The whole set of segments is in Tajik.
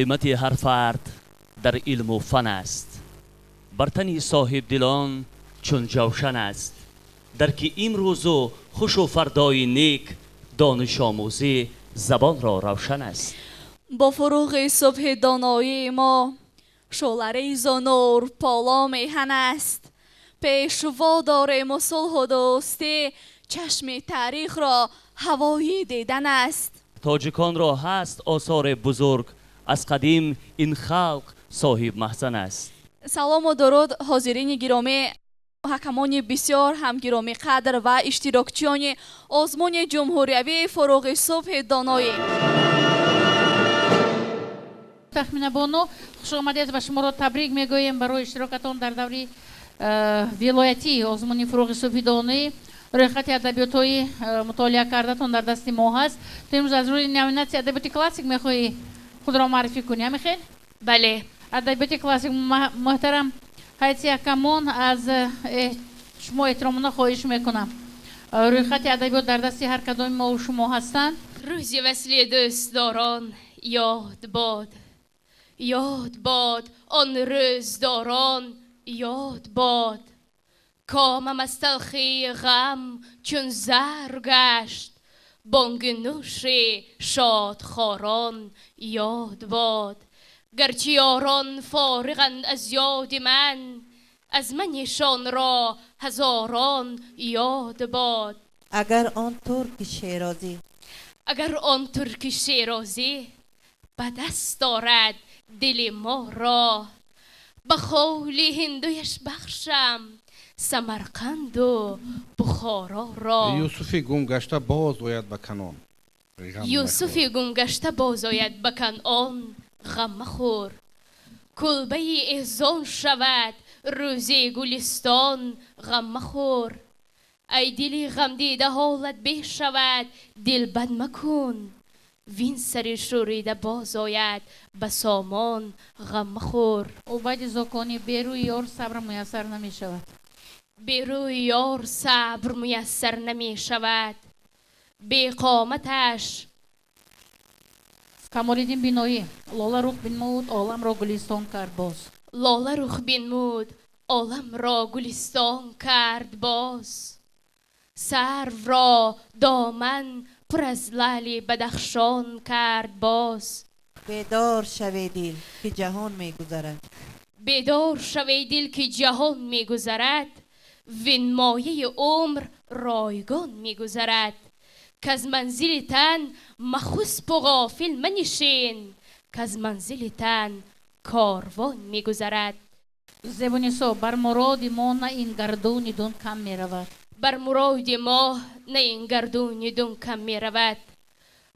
Қимати ҳар фард дар илму фан аст, бар тани соҳибдилон чун ҷавшан аст. Дар ки имрӯзу хушу фардои нек, донишомӯзӣ забонро равшан аст. Бо фуруғи субҳи доноии мо шӯъларезу нур поло меҳан аст. Пешво дорему сулҳу дӯстӣ, чашми таърихро ҳавои дидан аст. Тоҷиконро ҳаст осори бузург, аз қадим ин халқ соҳиб маҳзан аст. Салому дуруд, ҳозирини гиромӣ, ҳакамони бисёр ҳам гиромӣ қадр ва иштирокчиёни озмуни ҷумҳуриявии фуруғи субҳи доноӣ. Тахмина бону, хуш омадед ва шуморо табрик мегӯем барои иштирокатон дар даври вилоятии озмуни фуруғи субҳи доноӣ. Рӯйхати адабиётҳои мутолиа кардатон дар дасти мо ҳаст. Ту имрӯз аз рӯи номинатсияи адабиёти классик мехоҳӣ худро муаррифӣ кунӣ, ҳамихел? Бале. Адабиёти классик. Муҳтарам ҳайати ҳакамон, аз шумо эҳтиромона хоҳиш мекунам. Рӯйхати адабиёт дар дасти ҳар кадоми мову шумо ҳастанд. Рӯзи васли дӯстдорон ёд бод, ёд бод он рӯздорон ёд бод. Комам аз талхии ғам чун зар гашт, бонги нӯши шодхорон ёд бод. Гарчи ёрон фориғанд аз ёди ман, аз ман эшонро ҳазорон ёд бод. Агар он турки шерозӣ, агар он турки шерозӣ ба даст дорад дили моро, ба холи ҳиндуяш бахшам Самарқанду Бухороро. Юсуфи гумгашта боз ояд ба Канон. Юсуфи гумгашта боз ояд ба Канон, ғам махӯр. Кулбаи эҳзон шавад рӯзи гулистон, ғам махӯр. Ай дили ғамдида ҳолат бешавад, дилбанд макун. Вин сари шӯрида боз ояд ба сомон, ғам махӯр. Убайди Зоконӣ, берӯи ёр сабр муяссар намешавад. Берӯи ёр сабр муяссар намешавад. Беқоматаш. Камолиддин Биноӣ, лола рух бинмуд, оламро гулистон кард боз. Лола рух бинмуд, оламро гулистон кард боз. Сарвро доман пур аз лаъли Бадахшон кард боз. Бедор шаве дил, ки ҷаҳон мегузарад. Бедор шаве дил, ки ҷаҳон мегузарад. Винмояи умр ройгон мегузарад. Каз манзили тан махуспу ғофил манишин, каз манзили тан корвон мегузарад. Зебунисо, бар муроди мо на ин гардуни дун кам меравад. Бар муроди мо на ин гардуни дун кам меравад.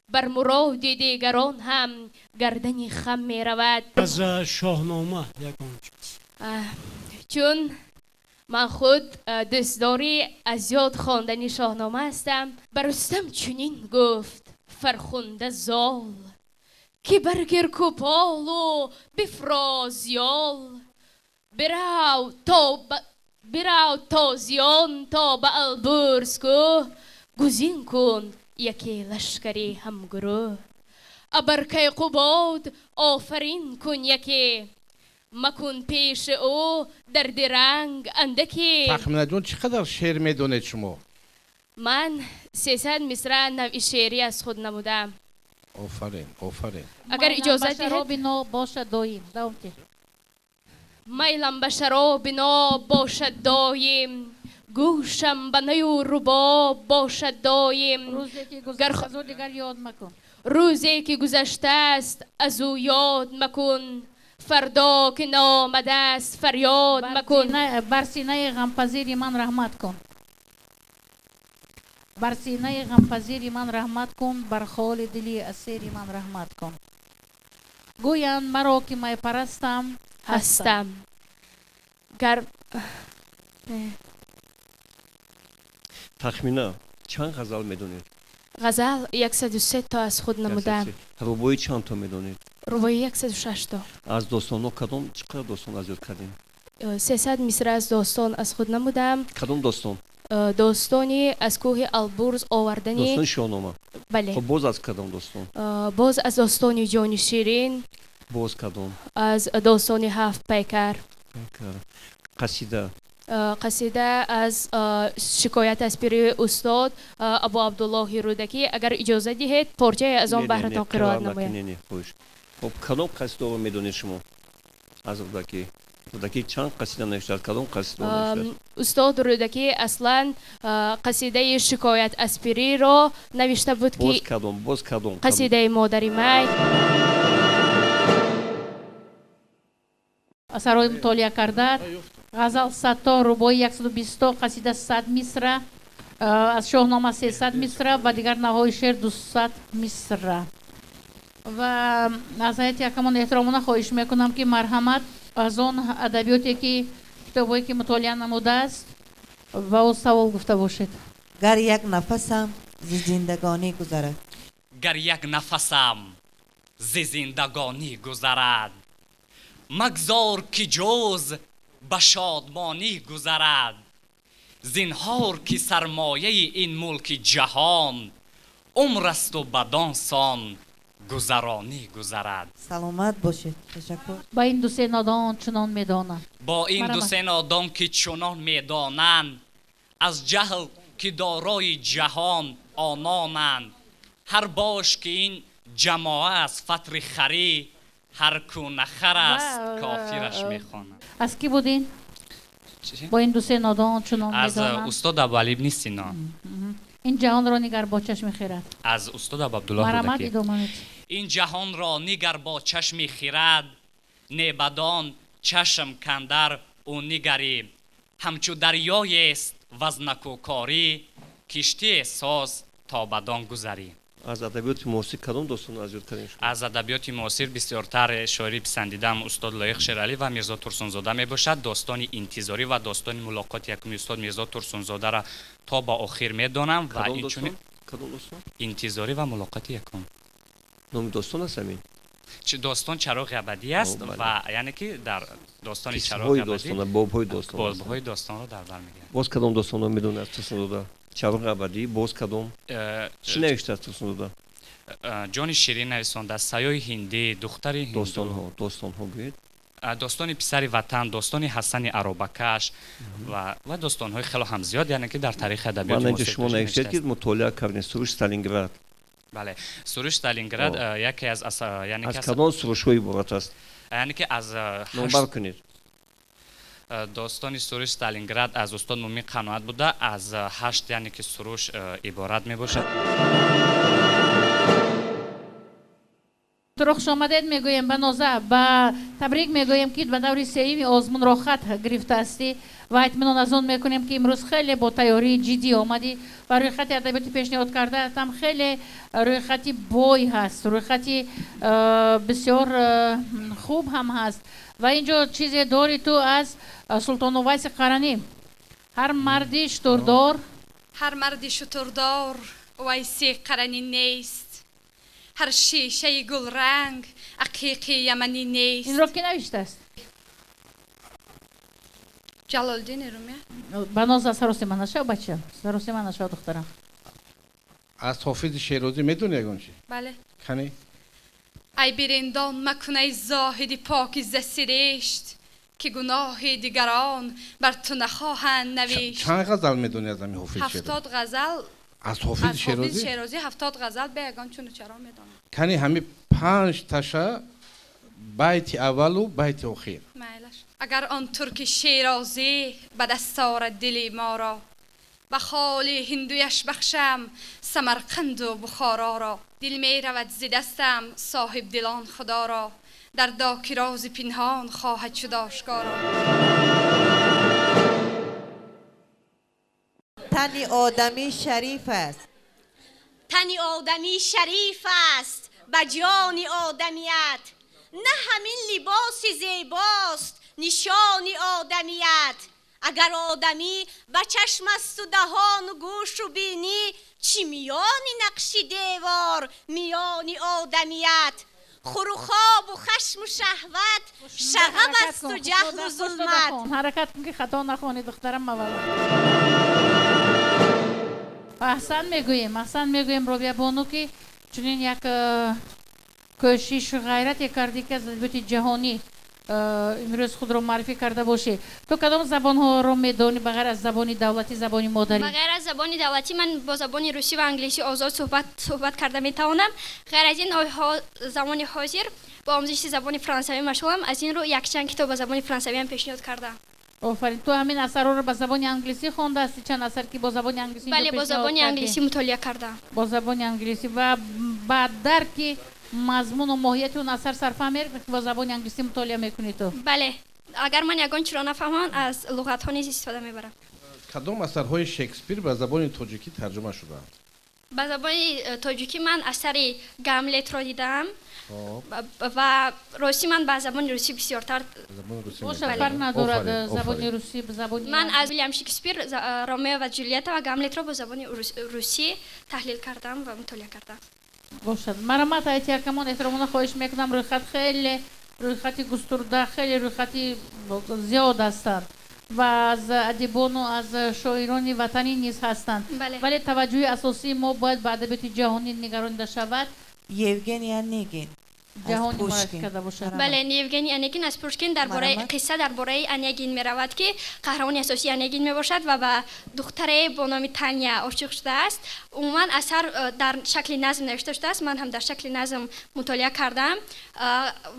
Бар муроди дигарон ҳам гардани хам меравад. Аз Шоҳнома ягон чиз. Чун ман худ дӯстдори аз ёд хондани Шоҳнома ҳастам, ба Рустам чунин гуфт фархунда зол, ки баргир куполу бифроз ёл, бирав то зиён то ба Албурз кӯ, гузин кун яке лашкари ҳамгурӯҳ. Абар Кайқубод офарин кун яке, макун пеши ӯ дарди ранг андаке. Тахминаҷон, чӣ қадар шеър медонед шумо? Ман 300 мисра навъи шеърӣ аз худ намудам. Офарин, офарин. Агар иҷозат диҳед. Шароби ноб бошад доим. Давом диҳ. Майлам ба шароби ноб бошад доим, гӯшам ба наю рубоб бошад доим. Рӯзе ки гузашт аз ӯ дигар ёд макун. Рӯзе ки гузаштааст аз ӯ ёд макун, фардо ки наомадааст фарёд макун. Бар синаи ғампазири ман раҳмат кун. Бар синаи ғампазири ман раҳмат кун, бар холи дили асири ман раҳмат кун. Гӯянд маро ки майпарастам, ҳастам. Гар Тахмина, чанд ғазал медонед? Ғазал 103 то аз худ намудам. Рубоӣ чанд то медонед? Рубоӣ 106 то. Аз достонҳо кадом, чӣ қадар достон аз ёд кардем? 300 мисра аз достон аз худ намудам. Кадом достон? Достони аз кӯҳи Албурз овардани Достони Шоҳнома. Бале. Хуб, боз аз кадом достон? Боз аз достони ҷони Ширин. Боз кадом? Аз достони ҳафт пайкар. Қасида? Қасида аз шикоят аз пири устод Абу Абдуллоҳи Рӯдакӣ. Агар иҷоза диҳед, порчае аз он баҳратон қироат намоям. Хуб, кадом қасидаро медонед шумо аз Рӯдакӣ? Рӯдакӣ чанд қасида навиштааст? Кадом қасида навиштааст? Устод Рӯдакӣ аслан қасидаи шикоят аз пириро навишта буд ки боз кадом? Боз кадом? Қасидаи модари май. Асарҳои мутолиа кардаад ғазал 100 то, рубоӣ 120 то, қасида 100 мисра, аз Шоҳнома 300 мисра ва дигар навъҳои шеър 200 мисра. Ва аз ҳайати ҳакамон эҳтиромона хоҳиш мекунам, ки марҳамат, аз он адабиёте ки китобҳое ки мутолиа намудааст, ба ӯ савол гуфта бошед. Гар як нафасам зи зиндагонӣ гузарад. Гар як нафасам зи зиндагонӣ гузарад, магзор ки ҷуз ба шодмонӣ гузарад. Зинҳор ки сармояи ин мулки ҷаҳон умр асту бадон сон гузаронӣ гузарад. Саломат бошед, ташаккур. Ба ин дусе нодон чунон медонанд. Бо ин дусе нодон ки чунон медонанд, аз ҷаҳл ки дорои ҷаҳон ононанд. Ҳар бош ки ин ҷамоа аз фатри харӣ, ҳар ку нахар аст, кофираш мехонад. Аз кӣ буд ин? Бо ин дусе нодон чунон аз медонанд. Устод Абуалӣ ибни Сино. Ин ҷаҳонро нигар бо чашми хирад. Аз устод Абуабдуллоҳ Марҳамат, Рӯдакӣ. идома медиҳед. Ин ҷаҳонро нигар бо чашми хирад, не бадон чашм кандар ӯ нигарӣ. Ҳамчу дарёест вазнакӯкорӣ, киштие соз то бадон гузарӣ. Аз адабиёти муосир кадом достонро аз ёд кардем шумо? Аз адабиёти муосир бисёртар шоири писандидаам устод Лоиқ Шералӣ ва Мирзо Турсунзода мебошад. Достони Интизорӣ ва достони Мулоқоти якуми устод Мирзо Турсунзодаро то ба охир медонам ва Кадом инчунин достон? Кадом достон? Интизорӣ ва Мулоқоти якум. Номи достон аст ҳамин? Достон Чароғи абадӣ аст. О, бале. Ва яъне ки дар достони Қисмҳои Чароғи абадӣ достона, бобҳои достон аст. Бобҳои достонро дар бар мегирад. Боз кадом достонро медонед аз Турсунзода? Чароғи абадӣ, боз кадом? Чӣ навиштааст Турсунзода? Ҷони Ширин нависонда, Саёи ҳиндӣ, Духтари ҳинду. Достонҳо, достонҳо гӯед. Достони Писари ватан, достони Ҳасани аробакаш ва достонҳои хело ҳам зиёд, яъне ки дар таърихи адабиёти Ман инҷо муосири шумо тоҷик навиштед, ки навиштааст. мутолиа кардем Суруши Сталинград. Бале, Суруши Сталинград яке аз яъне Аз ки аз кадом сурушҳо иборат аст? Яъне ки аз Номбар кунед. Достони Суруши Сталинград аз устод Мумин Қаноат буда, аз ҳашт, яъне ки суруш иборат мебошад. Туро хушомадед мегӯем, ба Ноза, ба табрик мегӯем, ки ба даври сеюми озмун роҳхат гирифтаастӣ, ва итминон аз он мекунем, ки имрӯз хеле бо тайёрии ҷиддӣ омадӣ ва рӯйхати адабиёти пешниҳод кардаатам хеле рӯйхати бой ҳаст, рӯйхати бисёр хуб ҳам ҳаст. Ва инҷо чизе дорӣ ту аз Султоновайси Қаранӣ, ҳар марди шутурдор. Ҳар марди шутурдор Увайси Қаранӣ нест, ҳар шишаи гулранг ақиқи яманӣ нест. Инро ки навиштааст? Ҷалолиддини Румия. Баноза, саросима нашав, бача, саросима нашав, духтарам. Аз Ҳофизи Шерозӣ медони ягон чи? Бале. Кани. Ай бириндон макун, ай зоҳиди покиза сиришт, ки гуноҳи дигарон бар ту нахоҳанд навишт. Чанд ғазал медони аз ҳамин Ҳофизи Шерозӣ? 70 ғазал. Аз Ҳофизи Аз Ҳофизи Шерозӣ? Шерозӣ 70 ғазал бе ягон чуну чаро медонам. Кани, ҳамин панҷ таша, байти аввалу байти охир. Майлаш. Агар он турки шерозӣ ба даст орад дили моро, ба холи ҳиндуяш бахшам Самарқанду Бухороро. Дил меравад зи дастам, соҳибдилон, Худоро, дарда, ки рози пинҳон хоҳад шуд ошкоро. Тани одамӣ шариф аст. Тани одамӣ шариф аст ба ҷони одамият, на ҳамин либоси зебост нишони одамият. Агар одамӣ ба чашм асту даҳону гӯшу бинӣ, чӣ миёни нақши девор миёни одамият? Хуру хобу хашму шаҳват шағаб асту ҷаҳлу зулмат. Ҳаракат кун, ки хато нахонӣ, духтарам. Аввала аҳсан мегӯем, аҳсан мегӯем Робия бону, ки чунин як Кӯшишу ғайрате кардӣ, ки аз адабиёти ҷаҳонӣ имрӯз худро муаррифӣ карда бошӣ. Ту кадом забонҳоро медонӣ ба ғайр аз забони давлатӣ, забони модарӣ? Ба ғайр аз забони давлатӣ ман бо забони русӣ ва англисӣ озод суҳбат карда метавонам. Ғайр аз ин, замони ҳозир бо омӯзиши забони франсавӣ машғулам. Аз ин рӯ якчанд китоб ба забони франсавиам пешниҳод кардам. Офарин. Ту ҳамин асарҳоро ба забони англисӣ хондаасти? Чанд асар ки бо забони англисӣ? Бале, бо забони англисӣ мутолиа кардам. Бо забони англисӣ ва ба дарки мазмуну моҳияти он асар сарфа меравӣ, бо забони англисӣ мутолиа мекунӣ ту? Бале, агар ман ягон чиро нафаҳмам, аз луғатҳо низ истифода мебарам. Кадом асарҳои Шекспир ба забони тоҷикӣ тарҷума шудаанд? Ба забони тоҷикӣ ман асари Гамлетро дидам ва рости ман ба забони русӣ бисёртар. Фарқ надорад забони русӣ забони. Ман аз Вилям Шекспир Ромео ва Ҷулиета ва Гамлетро бо забони русӣ таҳлил кардам ва мутолиа кардам. Бошад, марҳамат, ҳайати ҳакамон, эҳтиромона хоҳиш мекунам. Рӯйхат хеле рӯйхати густурда, хеле рӯйхати зиёд ҳастанд ва аз адибону аз шоирони ватанӣ низ ҳастанд, вале таваҷҷӯҳи асосии мо бояд ба адабиёти ҷаҳонӣ нигаронида шавад. Евгений Онегин. Ҷаҳони муаррифӣ карда бошад. Бале, Евгений Онегин аз Пушкин. Дар бораи қисса дар бораи Онегин меравад, ки қаҳрамони асосии Онегин мебошад ва ба духтаре бо номи Таня ошиқ шудааст. Умуман асар дар шакли назм навишта шудааст. Ман ҳам дар шакли назм мутолиа кардам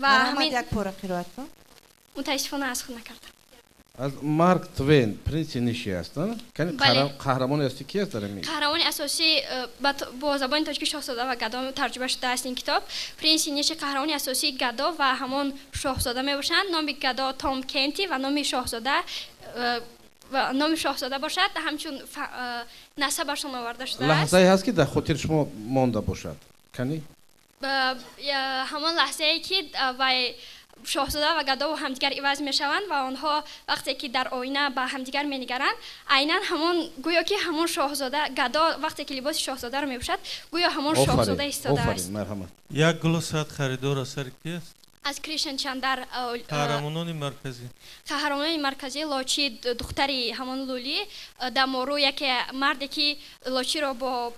ва ҳамин. Як пора қироат кун. Мутаассифона, аз худ накардам. Аз Марк Твен «Принси ниши» аст. Қаҳрамони асосӣ ки аст дар ин? Қаҳрамони асосӣ бо забони тоҷикӣ «Шоҳзода ва гадо» тарҷума шудааст ин китоб. «Принси ниши», қаҳрамони асосии гадо ва ҳамон шоҳзода мебошанд. Номи гадо Том Кенти ва номи шоҳзода бошад, ҳамчун насабашон оварда шудааст. Лаҳзае ҳаст, ки дар хотири шумо монда бошад, кани? Ҳамон лаҳзае ки вай шоҳзода ва гадо ҳамдигар иваз мешаванд ва онҳо вақте ки дар оина ба ҳамдигар менигаранд, айнан ҳамон, гӯё ки ҳамон шоҳзода, гадо вақте ки либоси шоҳзодаро мепӯшад, гӯё ҳамон шоҳзода истодааст. «Як гулу сад харидор» асари ки аст? Аз Кришан Чандар. Қаҳрамонони марказӣ? Қаҳрамонони марказӣ Лочи, духтари ҳамон Лули, Дамору, яке марде ки Лочиро бо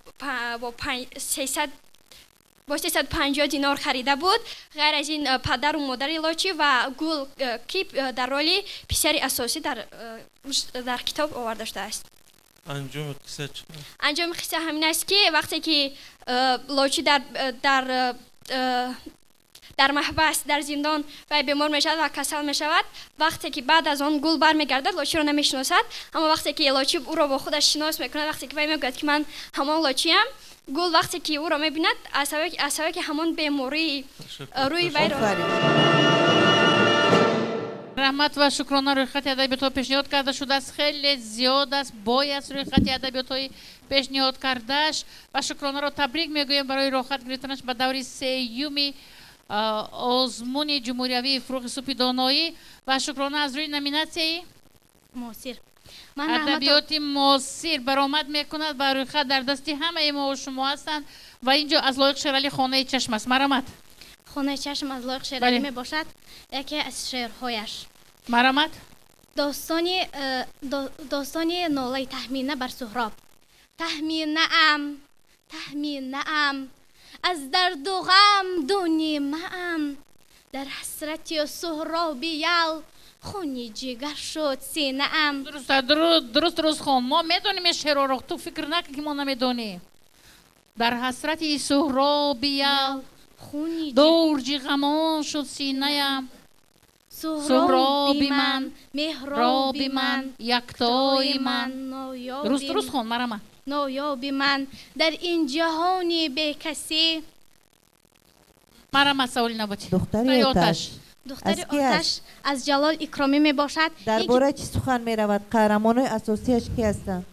350 динор харида буд. Ғайр аз ин, падару модари Лочи ва Гул, ки дар роли писари асосӣ дар китоб оварда шудааст. Анҷоми қисса чӣ? Анҷоми қисса ҳамин аст, ки вақте ки Лочи дар маҳбас, дар зиндон вай бемор мешавад ва касал мешавад. Вақте ки баъд аз он Гул бармегардад, Лочиро намешиносад. Аммо вақте ки Лочи ӯро бо худаш шинос мекунад, вақте ки вай мегӯяд, ки ман ҳамон лочиам, Гул вақте ки ӯро мебинад, аз сабаби ки ҳамон бемории рӯи вайро. Раҳмат ва шукрона. Рӯйхати адабиётҳо пешниҳод карда шудааст, хеле зиёд аст, бой аст рӯйхати адабиётҳои пешниҳод кардааш ва Шукронаро табрик мегӯем барои роҳхат гирифтанаш ба даври сеюми озмуни ҷумҳуриявии «Фурӯғи субҳи доноӣ». Ва Шукрона аз рӯи номинатсияи муосир адабиёти муосир баромад мекунад ва рӯйхат дар дасти ҳамаи мо шумо ҳастанд ва ин ҷо аз Лоиқ Шералӣ «Хонаи чашм» аст. Марҳамат. «Хонаи чашм» аз Лоиқ Шералӣ мебошад, яке аз шеърҳояш. Марҳамат. Достони нолаи Таҳмина бар Суҳроб. Таҳминаам, Таҳминаам, аз дарду ғам дунимаам, дар ҳасрати Суҳроби ял хуни ҷигар шуд синаам. Дуруст, дуруст хон. Мо медонем ин шеърҳоро, ту фикр накун, ки мо намедонем. Дар ҳасрати Суҳроби ял дурҷи ғамон шуд синаям. Суҳроби ман, меҳроби ман, яктои ман. Дуруст, дуруст хон, марҳамат. Ноёби ман дар ин ҷаҳони бекасӣ. Марҳамат, саволи навбатӣ. «Духтари оташ». «Духтари оташ» аз Ҷалол Икромӣ мебошад. Дар бораи чӣ сухан меравад? Қаҳрамонои асосиаш ки ҳастанд?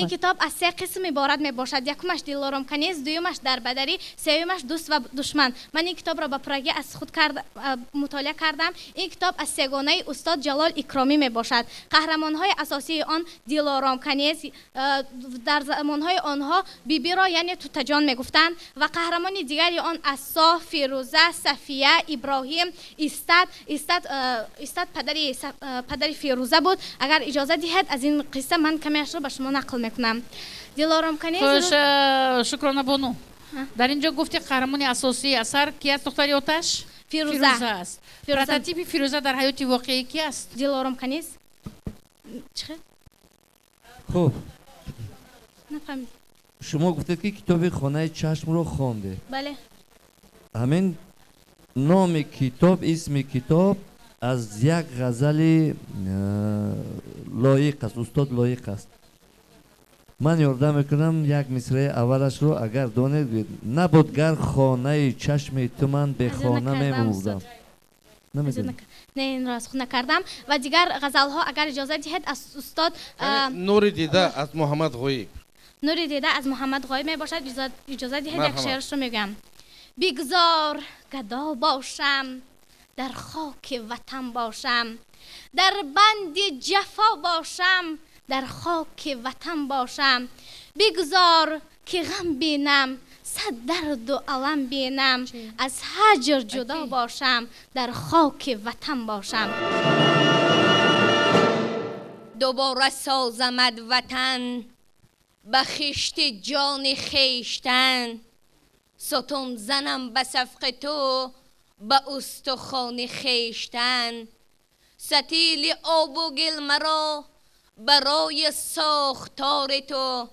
Ин китоб аз се қисм иборат мебошад: якумаш Дилором каниз, дуюмаш Дарбадарӣ, сеюмаш Дӯст ва душман. Ман ин китобро ба пуррагӣ аз худ мутолиа кардам. Ин китоб аз сегонаи устод Ҷалол Икромӣ мебошад. Қаҳрамонҳои асосии он Дилором каниз, дар замонҳои онҳо Бибиро, яъне Тутаҷон мегуфтанд, ва қаҳрамони дигари он Ассо, Фирӯза, Сафия, Иброҳим, Истад. Истад падари Фирӯза буд. Агар иҷоза диҳед, аз ин қисса ман камеашро ба шумо нақл мекунам. Дилором каниз. Хуш, Шукрона бону. Дар ин ҷо гуфти қаҳрамони асосии асар ки аст, духтари оташ? Фирӯза. Аст. Прототипи Фирӯза дар ҳаёти воқеӣ ки аст? Дилором каниз. Чӣ? Хуб. Нафаҳмидам. Шумо гуфтед, ки китоби «Хонаи чашмро» хондед. Бале. Ҳамин номи китоб, исми китоб аз як ғазали Лоиқ аст, устод Лоиқ аст. Ман ёрдам мекунам, як мисраи аввалашро агар донед гӯед. Набуд гар хонаи чашми ту, ман бехона мемурдам. Намедонед? Не, инро аз худ накардам. Ва дигар ғазалҳо, агар иҷозат диҳед, аз устод «Нури дида» аз Муҳаммад Ғоиб. «Нури дида» аз Муҳаммад Ғоиб мебошад. Иҷозат диҳед, як Марҳамат. Шеърашро мегӯям. Бигзор гадо бошам, дар хоки ватан бошам, дар банди ҷафо бошам, дар хоки ватан бошам. Бигзор ки ғам бинам, сад дарду алам бинам, аз ҳаҷр ҷудо бошам, дар хоки ватан бошам. Дубора созамад ватан ба хишти ҷони хештан, сутун занам ба сафқи ту ба устухони хештан, сатили обу гил маро барои сохтори ту,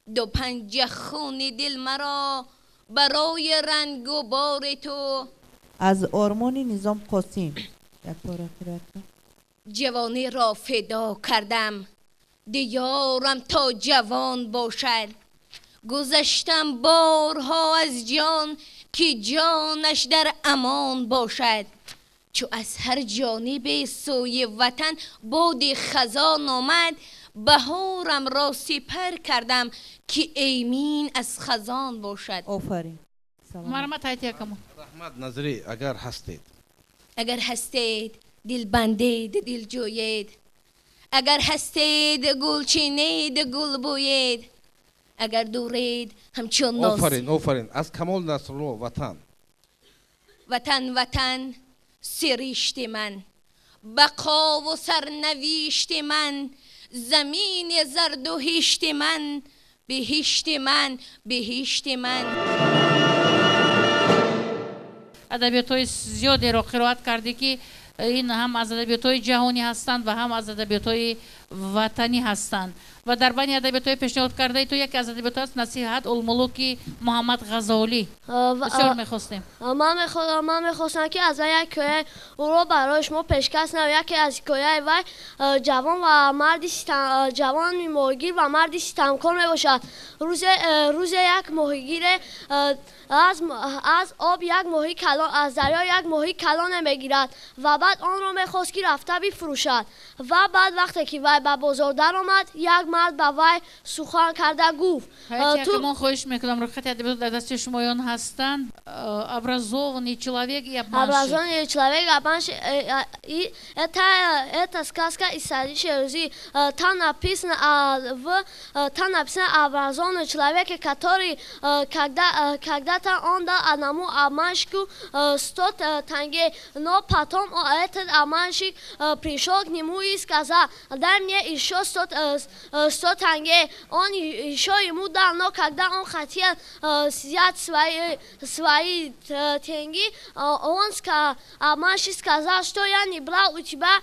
ду панҷа хуни дил маро барои рангу бори ту. Аз «Ормони» Низом Қосим як пора қироат кун. Ҷавониро фидо кардам диёрам то ҷавон бошад, гузаштам борҳо аз ҷон ки ҷонаш дар амон бошад. Чу аз ҳар ҷонибе сӯи ватан боди хазон омад, баҳорамро сипар кардам ки эмин аз хазон бошад. Офарин. Марҳамат, ҳайати ҳакамон. Раҳмат. Назарӣ, агар ҳастед. Агар ҳастед, дилбандед, дилҷӯед, агар ҳастед, гулчинед, гулбӯед, агар дуред, ҳамчун ноз. Офарин, офарин. Аз Камол Насрулло «Ватан». Ватан, ватан, сиришти ман, бақову сарнавишти ман, замини зардуҳишти ман, биҳишти ман, биҳишти ман. Адабиётҳои зиёдеро қироат кардӣ, ки ин ҳам аз адабиётҳои ҷаҳонӣ ҳастанд ва ҳам аз адабиётҳои ватанӣ ҳастанд. Ва дар байни адабиётҳои пешниҳод кардаи ту яке аз адабиётҳо аст «Насиҳат улмулуки» Муҳаммад Ғазолӣ. Бисёр мехостем. Ман мехостам, ки аз як ҳикояи ӯро барои шумо пешкаш намоям. Яке аз ҳикояи вай «Ҷавон ва марди ҷавони моҳигир ва марди ситамкор» мебошад. Рӯзе як моҳигире аз об як моҳи калон, аз дарё як моҳи калоне мегирад ва баъд онро мехост, ки рафта бифурӯшад. Ва баъд вақте ки вай ба бозор даромад, як мард ба вай сухан карда гуфт: Ҳайати ҳакамон, хоҳиш мекунам, рӯйхати адабиёт дар дасти шумоён ҳастанд. «Образованный человек и обманщик». «Образованный человек и обманщик». И это сказка из Сади Шерози. Там написано образованный человек, который когда-то он дал одному обманщику 100 тенге, но потом этот обманщик пришел к нему и сказал: «Дай мне еще 100 тенге». Он еще ему дал, но когда он хотел взять свои тенги, обманщик сказал, что я не брал у тебя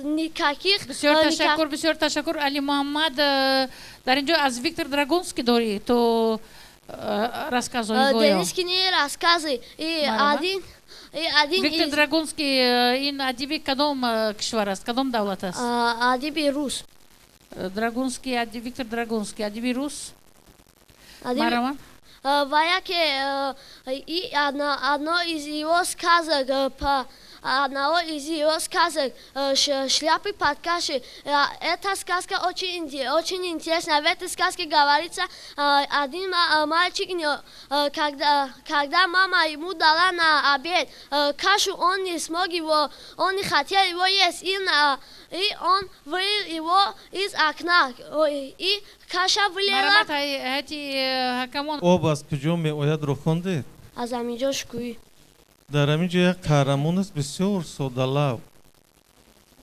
никаких. Бисёр ташаккур, бисёр ташаккур. Али Муҳаммад, дар ин ҷо аз Виктор Драгунский дорӣ ту рассказҳои гоё. Денискини рассказы и один Виктор из Драгунский ин адиби кадом кишвар аст, кадом давлат аст? Адиби рус. Драгунский, Виктор Драгунский, адиби рус. Адиби Марҳамат. Ва яке и одно из его сказок по одного из его сказок «Шляпы под кашей». Эта сказка очень интересная. В этой сказке говорится, один мальчик, когда мама ему дала на обед кашу, он не смог его, он не хотел его есть, и он вылил его из окна, ой, и каша вылила. Марҳамат, ҳайати ҳакамон. «Об аз куҷо меояд»-ро хондед? Аз Аминҷон Шукӯҳӣ. Дар ҳамин ҷо як қаҳрамон аст, бисёр содалавҳ.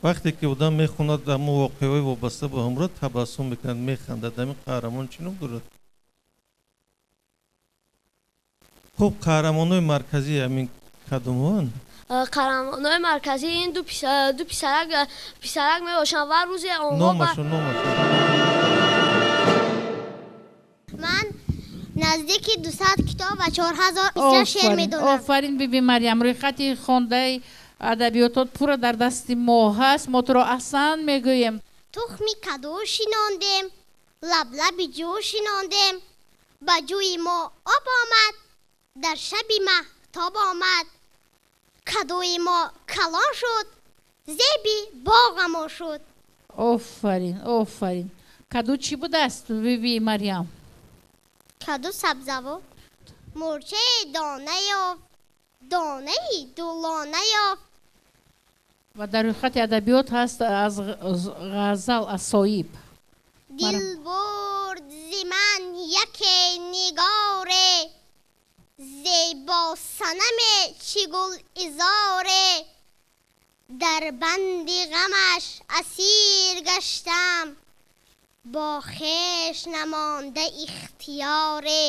Вақте ки одам мехонад, ҳамон воқеаҳои вобаста ба ҳамро табассум мекунад, механдад. Ҳамин қаҳрамон чӣ ном дорад? Хуб, қаҳрамонои марказии ҳамин кадомҳоанд? Қаҳрамонои марказӣ ин ду писарак мебошанд ва рӯзе онҳо номашон номашон. Ман наздики 200 китоб ва 4000 мисра шеър медонам. Офарин, биби Марьям, рӯйхати хондаи адабиётот пурра дар дасти мо ҳаст. Мо туро аҳсан мегӯем. Тухми каду шинондем, лаблаби ҷӯ шинондем, ба ҷӯи мо об омад, дар шаби маҳтоб омад. Кадуи мо калон шуд, зеби боғамо шуд. Офарин, офарин. Каду чӣ будааст, биби Марьям? Каду сабзавот. Мурчаи дона ёфт, донаи дулона ёфт. Ва дар рӯйхати адабиёт ҳаст аз ғазал аз соиб. Дил бурд зи ман яке нигоре, зебо санаме чӣ гул изоре. Дар банди ғамаш асир гаштам, бо хеш намонда ихтиёре.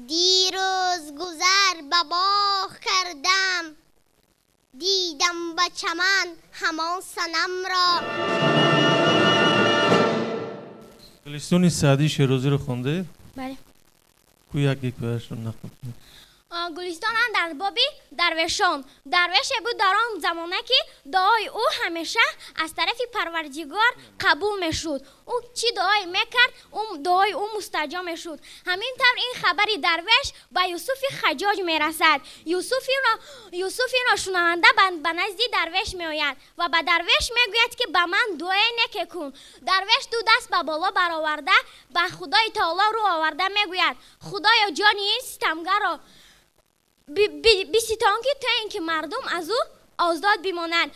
Дирӯз гузар ба боғ кардам, дидам ба чаман ҳамон санамро. Гулистони Саъдии Шерозиро хондед? Бале. Ку як ҳикояшро нақл кунед. Гулистон дар боби дарвешон. Дарвеше буд дар он замона, ки дуои ӯ ҳамеша аз тарафи Парвардигор қабул мешуд. Ӯ чӣ дуое мекард, дуои ӯ мустаҷоб мешуд. Ҳамин тавр ин хабари дарвеш ба Юсуфи Хаҷоҷ мерасад. Юсуф инро шунаванда ба назди дарвеш меояд ва ба дарвеш мегӯяд, ки ба ман дуое неке кун. Дарвеш ду даст ба боло бароварда, ба Худои Таоло рӯ оварда мегӯяд: Худоё, ҷони ин ситамгарро биситон, ки то ин ки мардум аз ӯ озод бимонанд.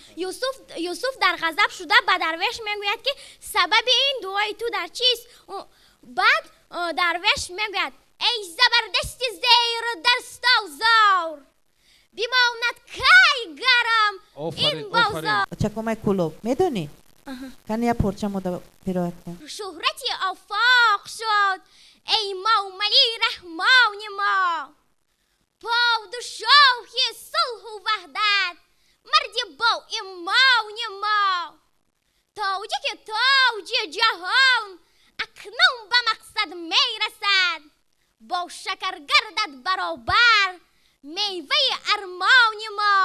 Юсуф дар ғазаб шуда ба дарвеш мегӯяд, ки сабаби ин дуои ту дар чист? Баъд дарвеш мегӯяд: эй забардасти зеру дастозор, бимонад кай гарам ин бозор. Чакомаи Кӯлоб медонӣ? Кани як порча мода қироат кун. Шӯҳрати офоқ шуд, эй Мовмалӣ раҳмони мо, подшоҳи сулҳу ваҳдат, марди боимони мо. Тоҷики тоҷи ҷаҳон акнун ба мақсад мерасад, бо шакар гардад баробар меваи армони мо.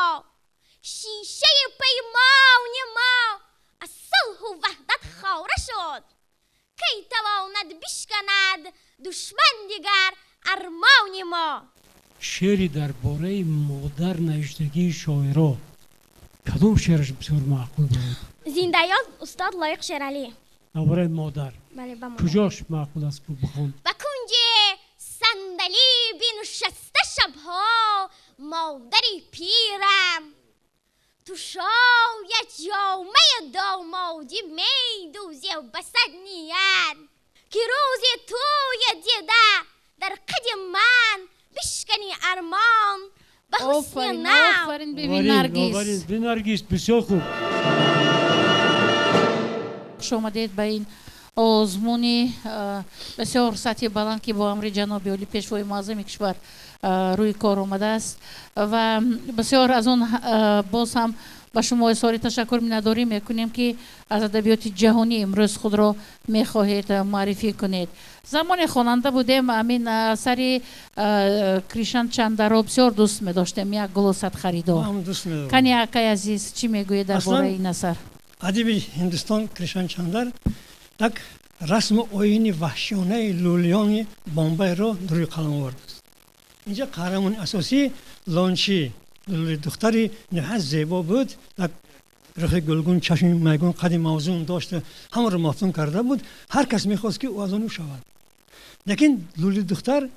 Шишаи паймони мо аз сулҳу ваҳдат хора шуд, кай тавонад бишканад душман дигар армони мо. Шеъри дар бораи модар навиштагии шоиро кадом шеъраш бисёр маъқул буд? Зиндаёд устод Лоиқ Шералӣ. Дар бораи модар. Бале, ба модар. Куҷош маъқул аст, бихон? Ба кунҷи сандалӣ биншаста шабҳо модари пирам, ту шояд ҷомаи домодӣ медӯзӣ ба сад ният, ки рӯзи тӯи дида дар қади ман бишкани армон ба ҳусни нав. Офарин, биби Наргиз. Биби Наргиз, бисёр хуб. Хуш омадед ба ин озмуни бисёр сатҳи баланд, ки бо амри ҷаноби олӣ, пешвои муаззами кишвар рӯи кор омадааст, ва бисёр аз он боз ҳам ба шумо изҳори ташаккур миннатдорӣ мекунем, ки аз адабиёти ҷаҳонӣ имрӯз худро мехоҳед муаррифӣ кунед. Замоне хонанда будем, ҳамин асари Кришан Чандаро бисёр дӯст медоштем, як гулу сад харидор. Кани, акай азиз, чӣ мегӯед дар бораи ин асар? Адиби Ҳиндустон Кришан Чандар як расму оини ваҳшиёнаи лӯлиёни Бомбайро рӯи қалам овардааст. Инҷа қаҳрамони асосӣ Лончи, духтари ниҳоят зебо буд, як рухи гулгун, чашми майгун, қади мавзун дошта, ҳамаро мафтун карда буд. Ҳар кас мехост, ки ӯ аз он ӯ шавад. Лекин лӯли духтар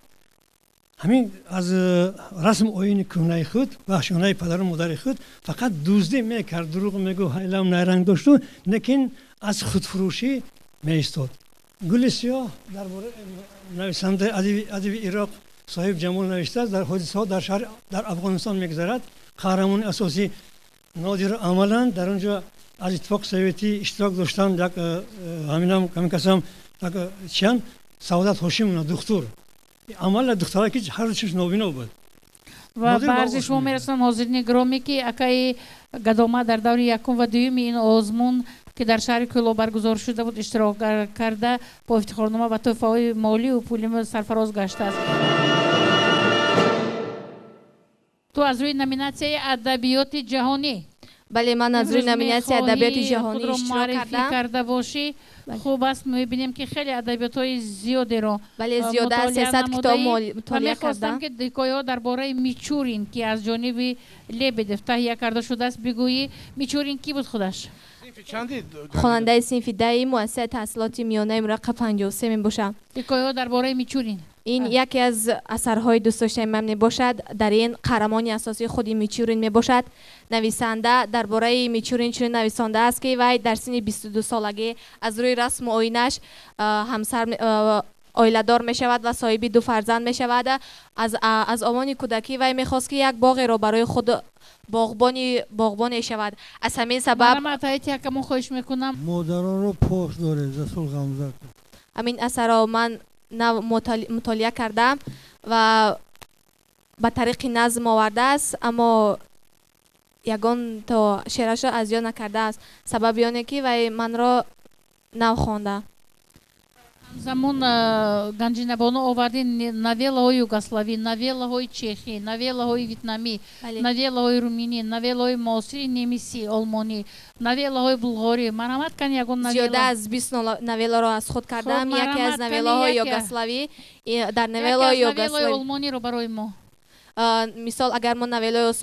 ҳамин аз расму оини кӯҳнаи худ, ваҳшиёнаи падару модари худ фақат дуздӣ мекард, дурӯғ мегуфт, ҳайлам найранг дошту, лекин аз худфурӯшӣ меистод. Гули сиёҳ дар бораи нависандаи адиби Ироқ Соҳиб Ҷамол навиштааст. Дар ҳодисаҳо дар шаҳр дар Афғонистон мегузарад. Қаҳрамони асосӣ Нодир амаланд. Дар он ҷо аз Иттифоқи Советӣ иштирок доштанд як ҳаминам ҳамин касам як чиян Саодат Ҳошимовна, духтур. Амала духтара ки ҳар чиз нобино буд. Ва ба арзи шумо мерасонам, ҳозирини гиромӣ, ки акаи Гадома дар даври якум ва дуюми ин озмун, ки дар шаҳри Кӯлоб баргузор шуда буд, иштирок карда, бо ифтихорнома ва тӯҳфаҳои молию пулӣ сарфароз гаштааст. Ту аз рӯи номинатсияи адабиёти ҷаҳонӣ. Бале, ман аз рӯи номинатсияи адабиёти ҷаҳонӣ иштирок кардам. Карда бошӣ, хуб аст. Мебинем, ки хеле адабиётҳои зиёдеро Бале, зиёда аз 300 китоб мутолиа кардам. Ки ҳикояҳо дар бораи Мичурин, ки аз ҷониби Лебедев таҳия карда шудааст, бигӯӣ. Мичурин кӣ буд худаш? Хонандаи синфи 10 муассисаи таҳсилоти миёнаи мураққаб 53 мебошам. Ҳикояҳо дар бораи Мичурин. Ин яке аз асарҳои дӯстдоштаи ман мебошад. Дар ин қаҳрамони асосии худи Мичурин мебошад. Нависанда дар бораи Мичурин чунин нависондааст, ки вай дар синни 22 солагӣ аз рӯи расму оинаш ҳамсар оиладор мешавад ва соҳиби ду фарзанд мешавад. Аз овони кӯдакӣ вай мехост, ки як боғеро барои худ боғбоне шавад. Аз ҳамин сабаб Якамон хоҳиш мекунам. Модаронро пош доред, Расул Ғамзатов. Ҳамин асарро ман нав мутолиа кардам ва ба тариқи назм овардааст, аммо ягон то шеърашро аз ёд накардааст. Сабаби оне, ки вай манро нав хонда. Ҳамзамон, Ганҷинабону, оварди новеллаҳои югославӣ, новеллаҳои чехӣ, новеллаҳои ветнамӣ, новеллаҳои руминӣ, новеллаҳои муосири немисӣ, олмонӣ, новеллаҳои булғорӣ. Марҳамат, кани ягон новелла. Зиёда аз 20 новелларо аз худ кардам. Яке аз новеллаҳои югославӣ, дар новеллаҳои югославӣ олмониро барои мо. Мисол, агар мо новеллаи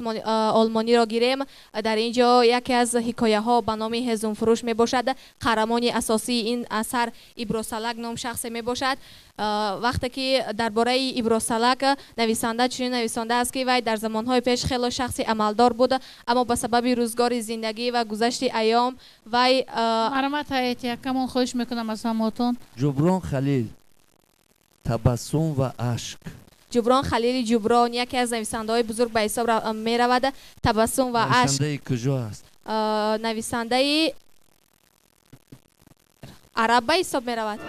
олмониро гирем, дар ин ҷо яке аз ҳикояҳо ба номи Ҳезумфурӯш мебошад. Қаҳрамони асосии ин асар Ибросалак ном шахсе мебошад. Вақте ки дар бораи Ибросалак нависанда чунин нависондааст, ки вай дар замонҳои пеш хело шахси амалдор буд, аммо ба сабаби рӯзгори зиндагӣ ва гузашти айём вай Марҳамат, ҳайати якамон, хоҳиш мекунам аз ҳамаотон. Ҷуброн Халил, Табассум ва ашк. Ҷуброн Халили Ҷуброн яке аз нависандаҳои бузург ба ҳисоб меравад. Табассум ва ашк. Нависандаи куҷо аст? Нависандаи араб ба ҳисоб меравад.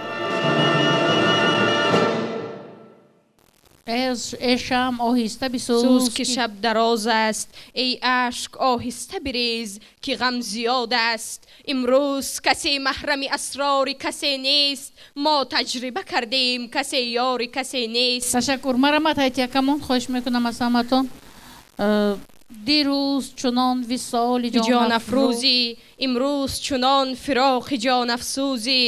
Эй шам, оҳиста бисӯз, сӯз, ки шаб дароз аст. Эй ашк, оҳиста бирез, ки ғам зиёд аст. Имрӯз касе маҳрами асрори касе нест. Мо таҷриба кардем, касе ёри касе нест. Ташаккур. Марҳамат, ҳайати якамон, хоҳиш мекунам аз ҳаматон. Дирӯз чунон висоли ҷонафрӯзӣ, имрӯз чунон фироқи ҷонафсӯзӣ.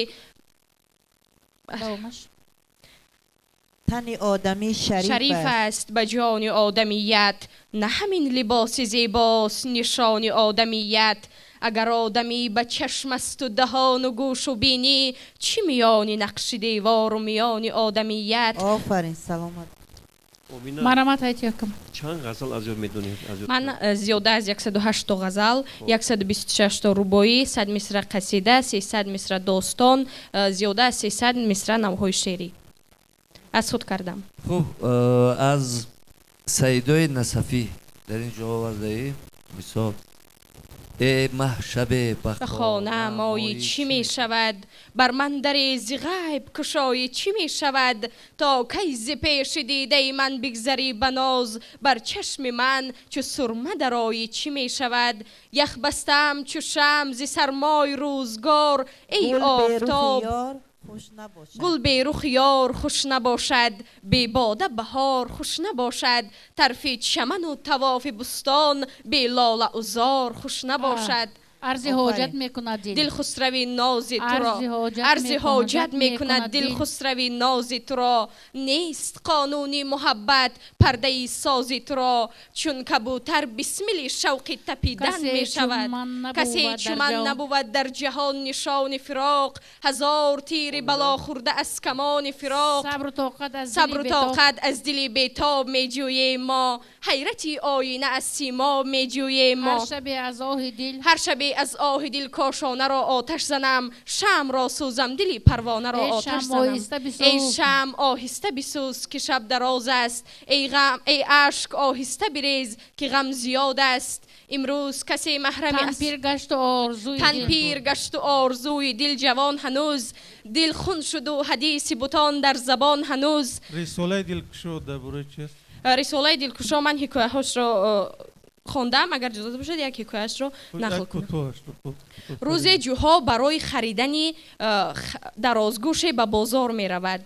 Тани одамӣ шариф аст ба ҷони одамият, на ҳамин либоси зебост нишони одамият. Агар одамӣ ба чашм асту даҳону гӯшу бинӣ, чӣ миёни нақши девору миёни одамият. Офарин, саломат. Марҳамат, ҳайати якам. Чанд ғазал аз ёд медонед? Ман зиёда аз 108 то ғазал, 126 то рубоӣ, 100 мисра қасида, 300 мисра достон, зиёда аз 300 мисра навъҳои шеърӣ аз худ кардам. Хуб, аз Саидои Насафӣ дар ин ҷо овардаӣ, мисол: Э маҳ, шабе ба хонаам оӣ, чӣ мешавад? Бар ман даре зи ғайб кушоӣ, чӣ мешавад? То кай зи пеши дидаи ман бигзарӣ ба ноз, бар чашми ман чу сурма дароӣ, чӣ мешавад? Ях бастаам чу шамъ зи сармои рӯзгор, эй офтоб. Гул берухи ёр хуш набошад, бебода баҳор хуш набошад. Тарфи чаману тавофи бустон белолау зор хуш набошад. Арзи ҳоҷат мекунад дил. Дилхусрави нози туро, арзи ҳоҷат мекунад дилхусрави нози туро. Нест қонуни муҳаббат пардаи сози туро. Чун кабутар бисмили шавқи тапидан мешавад. Касе чу ман набувад дар ҷаҳон нишони фироқ. Ҳазор тири бало хӯрда аз камони фироқ. Сабру тоқат аз дили бетоб меҷӯем мо, ҳайрати оина аз симо меҷӯем мо. Ҳар шабе аз оҳи дил, ҳар шабе аз оҳи дил кошонаро оташ занам, шамъро сӯзам, дили парвонаро оташ занам. Эй шамъ оҳиста бисӯз, ки шаб дароз аст, эй ғам, эй ашк оҳиста бирез, ки ғам зиёд аст. Имрӯз касе маҳрами тан пир гашту орзуи тан пир гашту орзуи дил ҷавон ҳанӯз, дил хун шуду ҳадиси бутон дар забон ҳанӯз. Рисолаи дилкушо дар бораи чист? Рисолаи дилкушо ман ҳикояҳошро хондам, агар иҷозат бошад як ҳикояшро нақл кунам. Рӯзе ҷуҳо барои харидани дарозгӯше ба бозор меравад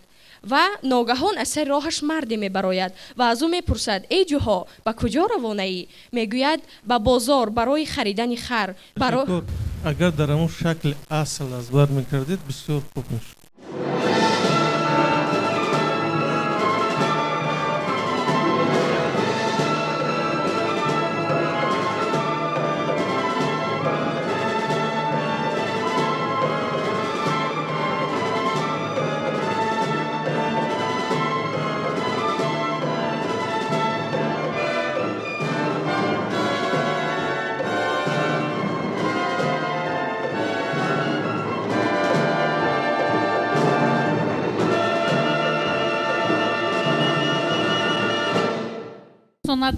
ва ногаҳон аз сари роҳаш марде мебарояд ва аз ӯ мепурсад: эй ҷуҳо, ба куҷо равонаӣ? Мегӯяд: ба бозор барои харидани хар. Агар дар ҳамон шакли асл аз бар мекардед, бисёр хуб мешуд.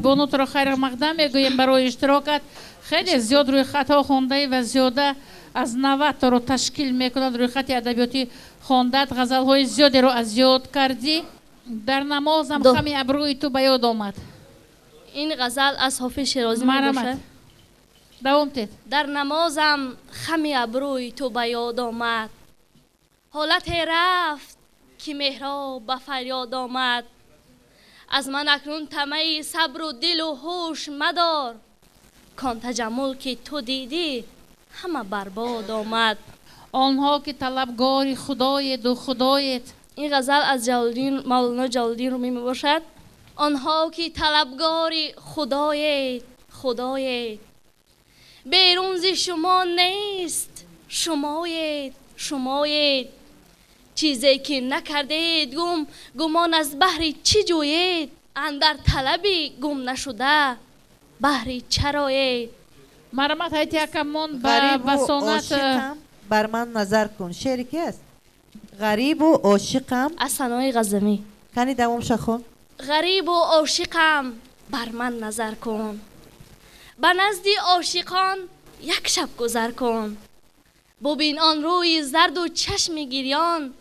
Бону, туро хайр мақдам мегӯем барои иштирокат. Хеле зиёд рӯйхатҳо хондаӣ ва зиёда аз 90 торо ташкил мекунад рӯйхати адабиётӣ хондат, ғазалҳои зиёдеро аз ёд кардӣ. Дар намозам хами абрӯи ту ба ёд омад. Ин ғазал аз Ҳофиз Шерозӣ мебошад. Давом тед. Дар намозам хами абрӯи ту ба ёд омад, ҳолате рафт ки меҳроб ба фарёд омад. Аз ман акнун тамаи сабру дилу ҳуш мадор, кон таҷаммул ки ту дидӣ ҳама барбод омад. Онҳо ки талабгори худоеду худоед. Ин ғазал аз Ҷалолиддин, Мавлоно Ҷалолиддин Румӣ мебошад. Онҳо ки талабгори худоед, худоед, берун зи шумо нест, шумоед, шумоед. Чизе ки накардед гум, гумон аз баҳри чӣ ҷӯед? Андар талаби гум нашуда баҳри чароед? Марҳамат, ҳайти акамон ба сонат. Бар ман назар кун. Шеъри ки аст? Ғарибу ошиқам аз Санои Ғазамӣ. Кани давомша хон. Ғарибу ошиқам бар ман назар кун, ба назди ошиқон як шаб гузар кун. Бубин он рӯи зарду чашми гирён,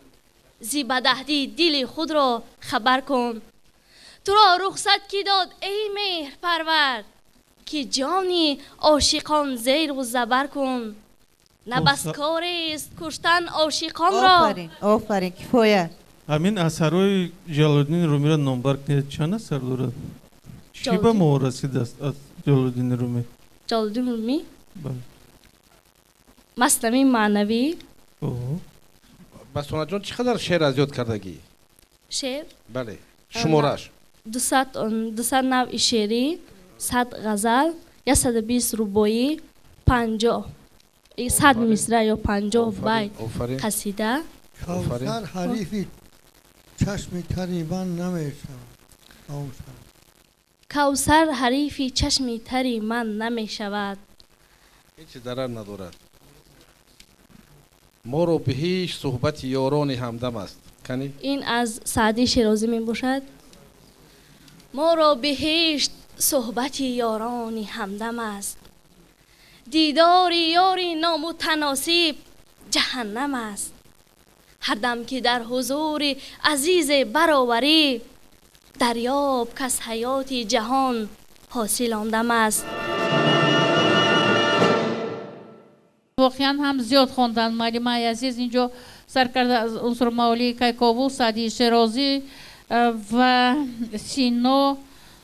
зи бадаҳдӣ дили худро хабар кун. Туро рухсат ки дод эй меҳрпарвар, ки ҷони ошиқон зеру забар кун. На бас корест куштан ошиқонро. Офарин, офарин, кифоя. Ҳамин асарҳои Ҷалолиддини Румиро номбар кунед, чанд асар дорад? Чӣ ба мо расидааст аз Ҷалолиддини Румӣ? Ҷалолиддини Румӣ? Бале. Маснавии маънавӣ. Басонаҷон, чӣ қадар шеър аз ёд кардагӣ? Шеър? Бале, шумораш. 200 навъи шеърӣ, 100 ғазал, 120 рубоӣ, 50 100 мисра ё 50 байт қасида. Кавсар ҳарифи чашми тари ман намешавад. Кавсар ҳарифи чашми тари ман намешавад. Ҳеҷ зарар надорад. Моро биҳишт суҳбати ёрони ҳамдам аст. Кани? Ин аз Саъдии Шерозӣ мебошад. Моро биҳишт суҳбати ёрони ҳамдам аст. Дидори ёри номутаносиб ҷаҳаннам аст. Ҳар дам ки дар ҳузури азизе бароварӣ, дарёб кас ҳаёти ҷаҳон ҳосил ондам аст. Воқеан ҳам зиёд хонданд муаллимаи азиз. Инҷо сар карда аз Унсурмавлии Кайковус, Саъдии Шерозӣ ва Сино,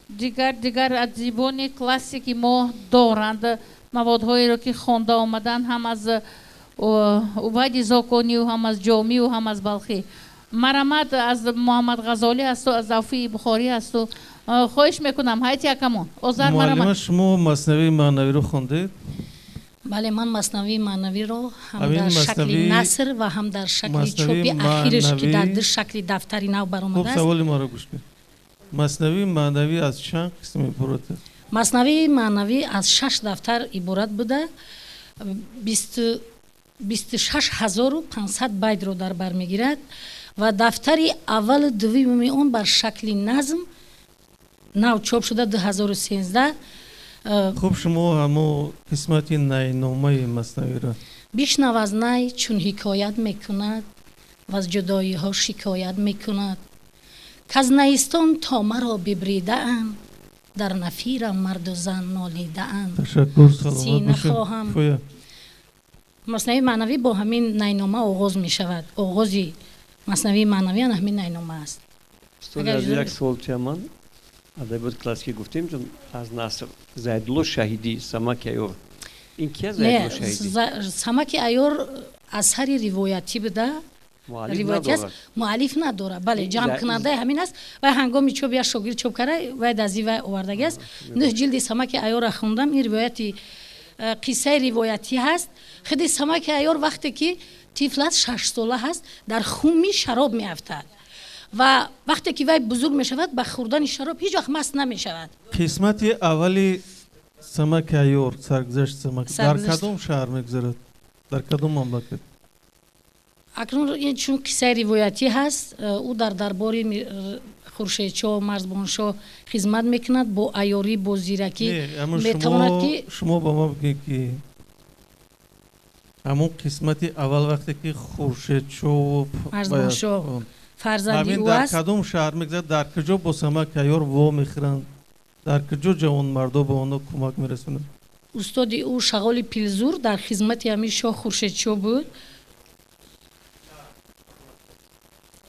дигар адибони классики мо доранд. Маводҳоеро ки хонда омаданд ҳам аз Убайди Зоконию, ҳам аз Ҷомию, ҳам аз Балхӣ. Марҳамат, аз Муҳаммад Ғазолӣ ҳасту, аз Авфии Бухорӣ ҳасту. Хоҳиш мекунам, ҳайти акамон. Озар, марҳамат. Муаллима, шумо маснавии маънавиро хондед? Бале, ман маснавии маънавиро ҳам дар шакли наср ва ҳам дар шакли чопи ахираш, ки дар ду шакли дафтари нав баромадааст. Хуб, саволи маро гӯш кунед. Маснавии маънавӣ аз чанд қисм иборат аст? Маснавии маънавӣ аз 6 дафтар иборат буда. 26500 байтро дар бар мегирад ва дафтари аввалу дуввуми он бар шакли назм нав чоп шуда 2013. Хуб, шумо ҳамо қисмати найномаи маснавиро бишнав аз най чун ҳикоят мекунад ва аз ҷудоиҳо шикоят мекунад, каз наистон то маро бибридаанд, дар нафирам марду зан нолидаанд. Ташаккур, саломат бошед. Хоҳам. Маснавии маънавӣ бо ҳамин найнома оғоз мешавад. Оғози маснавии маънавӣ ҳамин найнома аст. Як суол тия ман адабиёти классикӣ гуфтем, чун аз наср Зайдулло Шаҳидӣ Самаки Айёр. Ин ки аст Зайдулло Шаҳидӣ? Самаки Айёр асари ривоятӣ буда, ривоятӣ аст, муаллиф надорад. Бале, ҷамъкунандаи ҳамин аст. Вай ҳангоми чоп як шогирд чоп карда, вай дази вай овардагӣ аст. 9 ҷилди Самаки Айёрро хондам. Ин ривояти қиссаи ривоятӣ ҳаст. Худи Самаки Айёр вақте ки тифл аст, 6 сола ҳаст, дар хуми шароб меафтад ва вақте ки вай бузург мешавад, ба хӯрдани шароб ҳеҷ вақт маст намешавад. Қисмати аввали Самаки Айёр, саргузашти Самак, дар кадом шаҳр мегузарад? Дар кадом мамлакат? Акнун ин чун қиссаи ривоятӣ ҳаст, ӯ дар дарбори Хуршедшоҳ, Марзбоншоҳ хизмат мекунад, бо айёрӣ, бо зиракӣ метавонад ки шумо ба мо бигӯед ки ҳамон қисмати аввал вақте ки Хуршедшоҳ, Марзбоншоҳ фарзанди ӯ дар аст, кадом шаҳр мегузарад, дар куҷо бо Самаки Айёр во мехӯранд, дар куҷо ҷавонмардо ба онҳо кӯмак мерасонанд? Устоди ӯ Шағоли Пилзур дар хизмати ҳамин шоҳ Хуршедшоҳ буд.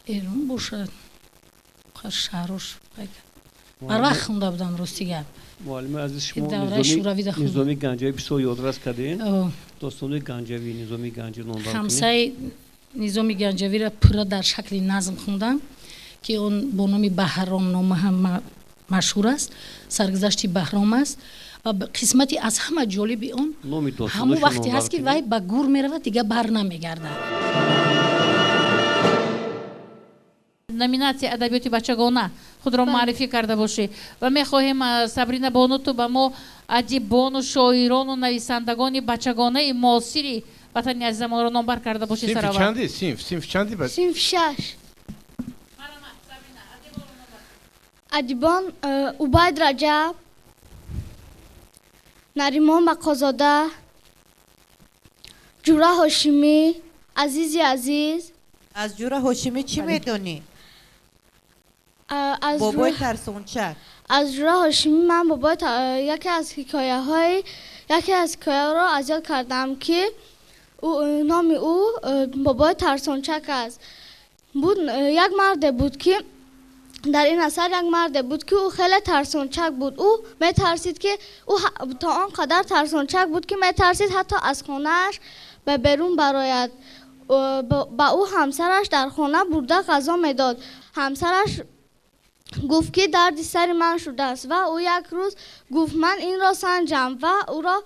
Эрон бошад, шаҳрош бар вақт хонда будам, рости гап. Муаллими азиз, шумо Низоми Ганҷавӣ бисёр ёдрас кардем. Достони Ганҷавӣ, Низоми Ганҷавӣ номбар кунед. Хамсаи Низоми Ганҷавиро пурра дар шакли назм хондам, ки он бо номи Баҳромнома ҳам машҳур аст, саргузашти Баҳром аст. Ва қисмати аз ҳама ҷолиби он ҳамон вақте ҳаст, ки вай ба гур меравад, дигар бар намегардад. Номинатсияи адабиёти бачагона худро муаррифӣ карда бошӣ ва мехоҳем, Сабрина бону, ту ба мо адибону шоирону нависандагони бачагонаи муосири ватани азизамонро номбар карда бошӣ. Синфи чанди? Синф чанди? Синфи 6. Адибон Убайд Раҷаб, Наримон Бақозода, Ҷура Ҳошимӣ, Азизи Азиз. Аз Ҷура Ҳошимӣ чӣ медонӣ? Бобои тарсончак. Аз Ҷура Ҳошимӣ ман бобои яке аз ҳикояҳоро аз ёд кардам, ки номи ӯ Бобои тарсончак аст. Як марде буд, ки дар ин асар як марде буд, ки ӯ хеле тарсончак буд. Ӯ метарсид, ки ӯ то он қадар тарсончак буд, ки метарсид ҳатто аз хонааш ба берун барояд. Ба ӯ ҳамсараш дар хона бурда ғазо медод. Ҳамсараш гуфт, ки дарди сари ман шудааст, ва ӯ як рӯз гуфт, ман инро санҷам, ва ӯро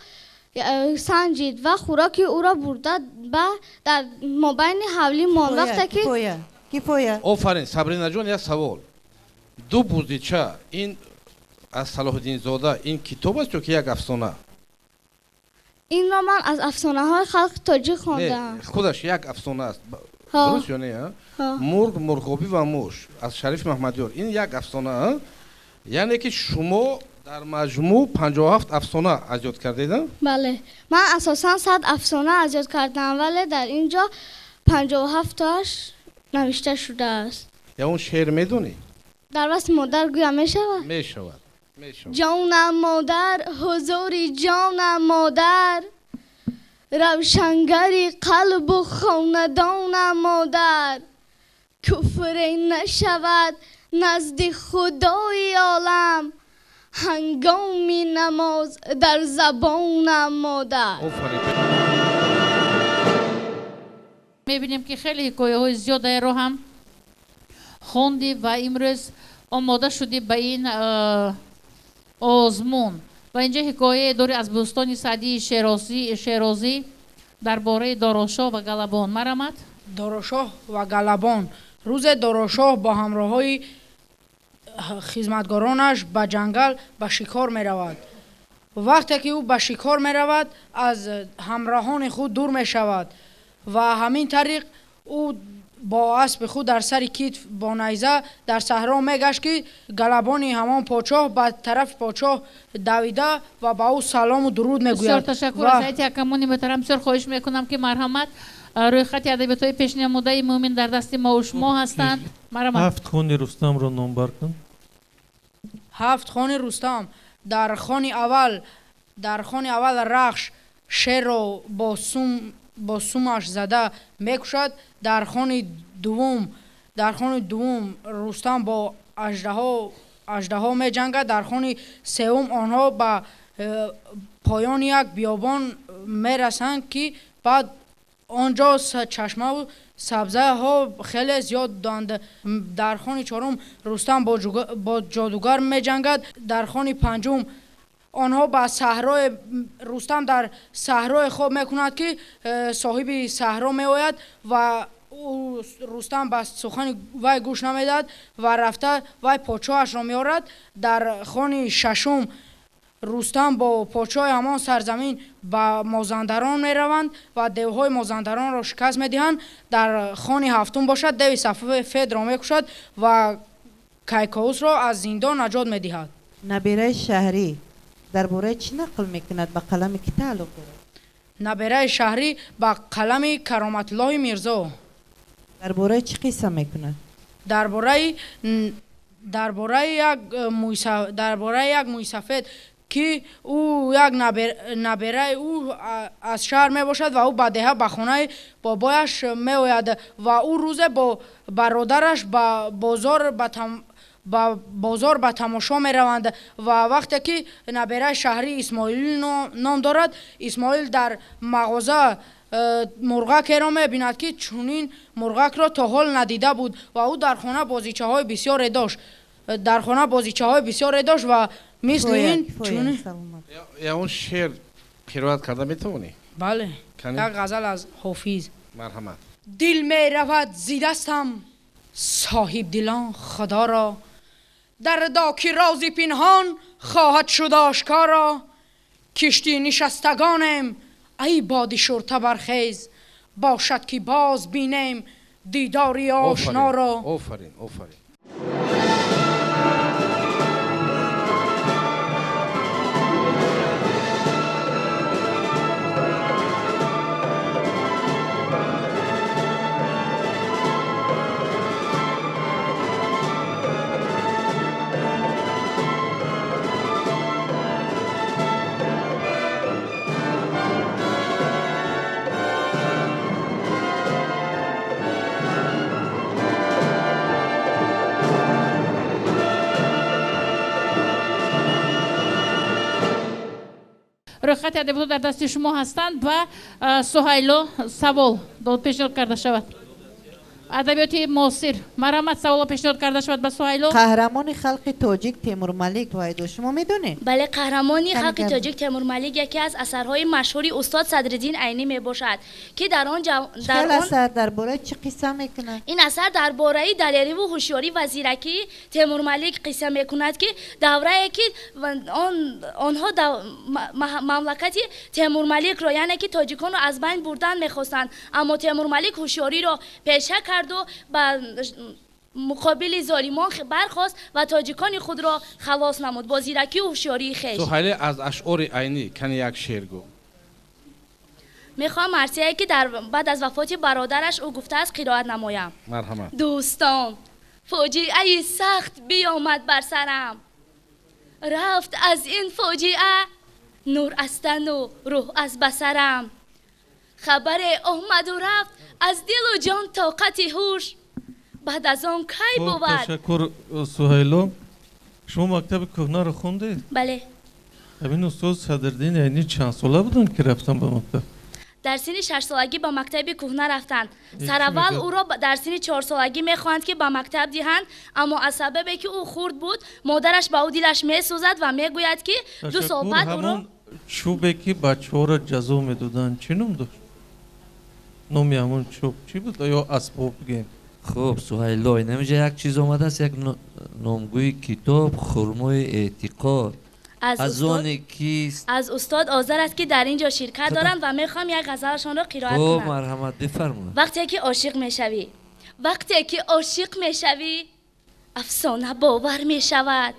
санҷид ва хӯроки ӯро бурда ба дар мобайни ҳавлӣ монд. Вақте ки кифоя. Офарин, Сабринаҷон, як савол. Ду бузича ин аз Салоҳиддинзода ин китоб аст ё ки як афсона? Инро ман аз афсонаҳои халқи тоҷик хондам. Худаш як афсона аст, дуруст ё не? Мурғ, мурғобӣ ва муш аз Шариф Маҳмадёр. Ин як афсона, яъне ки шумо дар маҷмӯъ 57 афсона аз ёд кардед? Бале, ман асосан 100 афсона аз ёд кардам, вале дар ин ҷо 57 тоаш навишта шудааст. Я он шеър медонӣ? Дар васфи модар гӯя мешавад? Мешавад. Ҷонам модар, ҳузури ҷонам модар, равшангари қалбу хонадонам модар, куфре нашавад назди худои олам, ҳангоми намоз дар забонам модар. Мебинем, ки хеле ҳикояҳои зиёдаеро ҳам хондӣ ва имрӯз омода шудӣ ба ин озмун. Ва инҷа ҳикояе дорӣ аз Бӯстони Саъдии Шерозӣ дар бораи Дорошоҳ ва Галабон. Марамат? Дорошоҳ ва Галабон. Рӯзе Дорошоҳ бо ҳамроҳҳои хизматгоронаш ба ҷангал ба шикор меравад. Вақте ки ӯ ба шикор меравад, аз ҳамроҳони худ дур мешавад ва ҳамин тариқ ӯ бо аспи худ дар сари китф бо найза дар саҳро мегашт, ки галабони ҳамон подшоҳ ба тарафи подшоҳ давида ва ба ӯ салому дуруд мегӯяд. Бисёр ташаккур аз ҳайати ҳакамони муҳтарам. Бисёр хоҳиш мекунам, ки марҳамат, рӯйхати адабиётҳои пешниҳодмудаи Мӯмин дар дасти мо шумо ҳастанд. Марҳамат. Ҳафт хони Рустамро номбар кун. Ҳафт хони Рустам. Дар хони аввал Рахш шерро бо сумаш зада мекушад. Дар хони дуввум Рустам бо аждаҳо меҷангад. Дар хони севум онҳо ба поёни як биёбон мерасанд, ки баъд он ҷо чашмаву сабзаҳо хеле зиёд буданд. Дар хони чорум Рустам бо ҷодугар меҷангад. Дар хони панҷум онҳо ба саҳрои Рустам дар саҳрое хоб мекунад, ки соҳиби саҳро меояд ва Рустам ба сухани вай гӯш намедиҳад ва рафта вай подшоҳашро меорад. Дар хони шашум Рустам бо подшоҳи ҳамон сарзамин ба Мозандарон мераванд ва девҳои Мозандаронро шикаст медиҳанд. Дар хони ҳафтум бошад, деви сафедро мекушад ва Кайковусро аз зиндон наҷот медиҳад. Набираи шаҳрӣ дар бораи чӣ нақл мекунад? Ба қалами кӣ тааллуқ дорад? Набираи шаҳрӣ ба қалами Кароматуллоҳи Мирзо. Дар бораи чӣ қисса мекунад? Дар бораи як мӯйсафед, ки ӯ як набираи ӯ аз шаҳр мебошад ва ӯ ба деҳа ба хонаи бобояш меояд ва ӯ рӯзе бо бародараш ба бозор ба тамошо мераванд ва вақте ки набираи шаҳрӣ Исмоил ном дорад, Исмоил дар мағоза мурғакеро мебинад, ки чунин мурғакро то ҳол надида буд ва ӯ дар хона бозичаҳои бисёре дошт ва мисли ин чунин. Ягон шеър қироат карда метавонӣ? Бале, як ғазал аз Ҳофиз. Марҳамат. Дил меравад зи дастам соҳибдилон худоро, дардо ки рози пинҳон хоҳад шуд ошкоро. Киштӣ нишастагонем ай боди шурта бархез, бошад ки боз бинем дидори ошноро. Офарин, офарин. Рӯйхати адабиётҳо дар дасти шумо ҳастанд ва Суҳайло савол пешниҳод карда шавад. Адабиёти муосир. Марҳамат, саволо пешниҳод карда шавад ба Суҳайло. Қаҳрамони халқи тоҷик Темурмалик Вайдо, шумо медонед? Бале, қаҳрамони халқи тоҷик Темурмалик яке аз асарҳои машҳури устод Садриддин Айнӣ мебошад, ки дар он асар дар бораи чӣ қисса мекунад? Ин асар дар бораи далериву ҳушёрӣ ва зиракии Темурмалик қисса мекунад, ки даврае ки онҳо мамлакати Темурмаликро, яъне ки тоҷиконро аз байн бурдан мехостанд, аммо Темурмалик ҳушёриро пеша кард ба муқобили золимон бархост ва тоҷикони худро халос намуд бо зиракию ҳушёрии хеш. Суҳайле, аз ашъори Айнӣ кани як шеър гӯ. Мехоҳам марсияе ки баъд аз вафоти бародараш ӯ гуфтааст қироат намоям. Марҳамат. Дӯстон, фоҷиаи сахт биёмад бар сарам, рафт аз ин фоҷиа нур аз тану рӯҳ аз басарам. Хабаре омаду рафт аз дилу ҷон тоқати ҳуш, баъд аз он кай бувад? Ташаккур, Суҳайло. Шумо мактаби кӯҳнаро хондед? Бале. Ҳамин устод Садриддин Айнӣ чанд сола буданд, ки рафтан ба мактаб? Дар синни шашсолагӣ ба мактаби кӯҳна рафтанд. Сараввал ӯро дар синни чорсолагӣ мехоҳанд, ки ба мактаб диҳанд, аммо аз сабабе ки ӯ хурд буд, модараш ба ӯ дилаш месӯзад ва мегӯяд, ки ду сол баъд ӯро чӯбе ки бачаҳоро ҷазо медоданд чӣ ном дошт? Номи ҳамон чӯб чӣ буд ё асбоб бигем? Хуб, Суҳайло, инамиҷа як чиз омадааст, як номгӯи китоб, хурмои эътиқод. Аз они кист? Аз устод Озар аст, ки дар ин ҷо ширкат доранд ва мехоҳам як ғазалашонро қироат кунам. Марҳамат, бифармоед. Вақте ки ошиқ мешавӣ, вақте ки ошиқ мешавӣ, афсона бовар мешавад.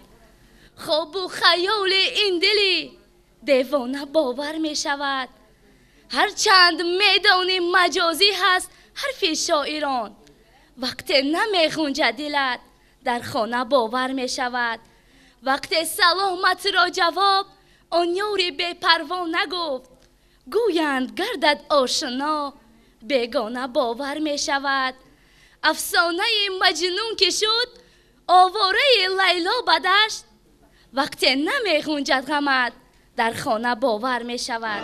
Хобу хаёли ин дили девона бовар мешавад. Ҳарчанд медонӣ маҷозӣ ҳаст ҳарфи шоирон, вақте намехунҷад дилат дар хона бовар мешавад. Вақте саломатро ҷавоб он ёри бепарво нагуфт, гӯянд гардад ошно бегона бовар мешавад. Афсонаи маҷнун ки шуд овораи Лайло ба дашт, вақте намехунҷад ғамат дар хона бовар мешавад.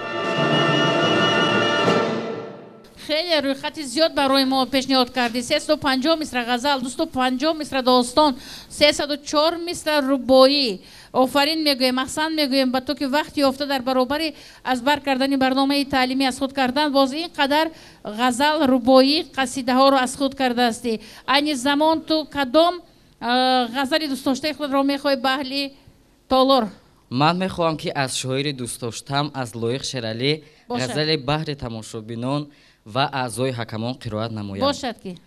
Хеле рӯйхати зиёд барои мо пешниҳод кардӣ. 350 мисра ғазал, 250 мисра достон, 304 мисра рубоӣ. Офарин мегӯем, аҳсан мегӯем ба ту, ки вақт ёфта дар баробари аз бар кардани барномаи таълимӣ аз худ кардан боз ин қадар ғазал, рубоӣ, қасидаҳоро аз худ кардаастӣ. Айни замон ту кадом ғазали дӯстдоштаи худро мехоҳӣ ба аҳли толор? Ман мехоҳам, ки аз шоири дӯстдоштам, аз Лоиқ Шералӣ, ғазали баҳри тамошобинон ва аъзои ҳакамон қироат намоям. Бошад ки.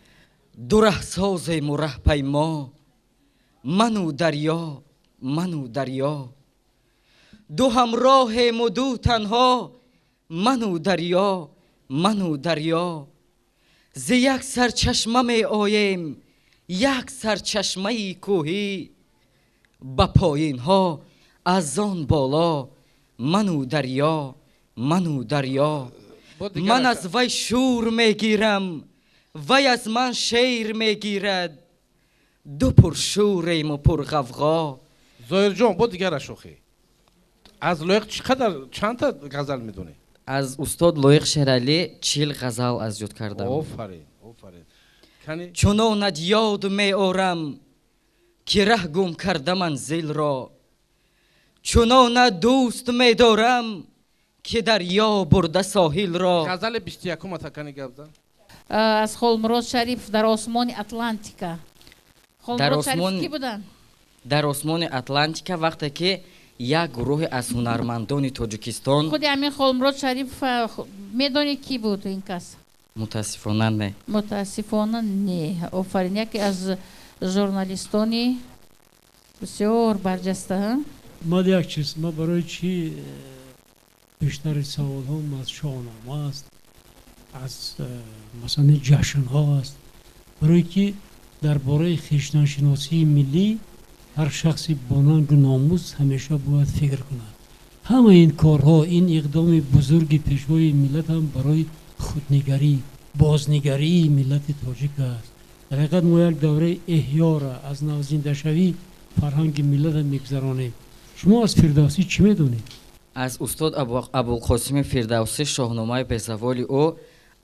Ду раҳсозему раҳпаймо, ману дарё, ману дарё. Ду ҳамроҳему ду танҳо, ману дарё, ману дарё. Зи як сарчашма меоем, як сарчашмаи кӯҳӣ. Ба поинҳо аз он боло, ману дарё, ману дарё. Ман аз вай шӯр мегирам, вай аз ман шер мегирад. Ду пуршӯрему пурғавғо. Зоҳирҷон, бо дигараш охӣ. Аз Лоиқ чӣ қадар, чандта ғазал медонӣ? Аз устод Лоиқ Шералӣ 40 ғазал аз ёд кардам. Офарин, офарин. Чунонат ёд меорам, ки раҳ гум карда манзилро. Чунонат дӯст медорам, ки дарё бурда соҳилро. Ғазали 21-ум атакани гап зан. Аз Холмурод Шариф дар осмони Атлантика. Холмурод Шариф ки буданд? Дар осмони Атлантика вақте ки як гурӯҳе аз ҳунармандони Тоҷикистон. Худи ҳамин Холмурод Шариф медонӣ ки буд ин кас? Мутаассифона не. Мутаассифона не. Офарин, яке аз журналистони бисёр барҷаста. Ман як чиз, ман барои чӣ бештари саволҳом аз Шоҳнома аст, аз масалан ҷашнҳо аст, барое ки дар бораи хештаншиносии миллӣ ҳар шахси бо нангу номус ҳамеша бояд фикр кунад. Ҳамаи ин корҳо, ин иқдоми бузурги пешвои миллат ҳам барои худнигарӣ, бознигарии миллати тоҷик аст. Дар ҳақиқат мо як давраи эҳёра аз навзиндашавии фарҳанги миллата мегузаронем. Шумо аз Фирдавсӣ чӣ медонед? Аз устод Абулқосими Фирдавсӣ Шоҳномаи безаволи ӯ,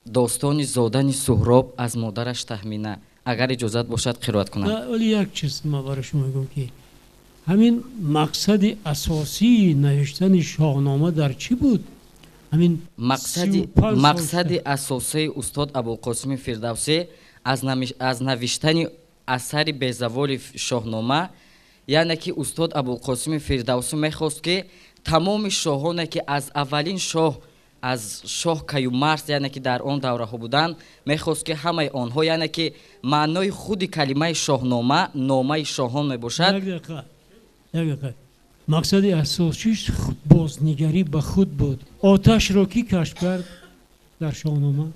достони зодани Суҳроб аз модараш Таҳмина. Агар иҷозат бошад қироат кунам. Вале як чиз ман барои шумо мегӯям, ки ҳамин мақсади асосии навиштани Шоҳнома дар чӣ буд? Ҳамин мақсади асосии устод Абулқосими Фирдавсӣ аз навиштани асари безаволи Шоҳнома, яъне ки устод Абулқосими Фирдавсӣ мехост, ки тамоми шоҳоне, ки аз аввалин шоҳ, аз шоҳ Каюмарс, яъне ки дар он давраҳо буданд, мехост, ки ҳамаи онҳо, яъне ки маънои худи калимаи шоҳнома номаи шоҳон мебошад. Як дақиқа. Мақсади асосиш бознигарӣ ба худ буд. Оташро кӣ кашф кард дар Шоҳнома?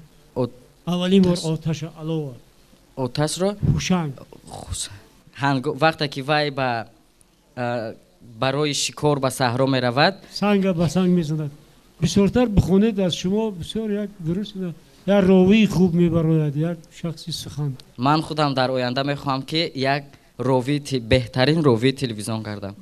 Аввалин бор оташа алова. Оташро? Ҳушанг. Вақте ки вай ба барои шикор ба саҳро меравад, санга ба санг мезанад. Бисёртар бихонед, аз шумо бисёр як дуруст як ровии хуб мебарояд, як шахси сухан. Ман худам дар оянда мехоҳам, ки як беҳтарин ровии телевизион гардам.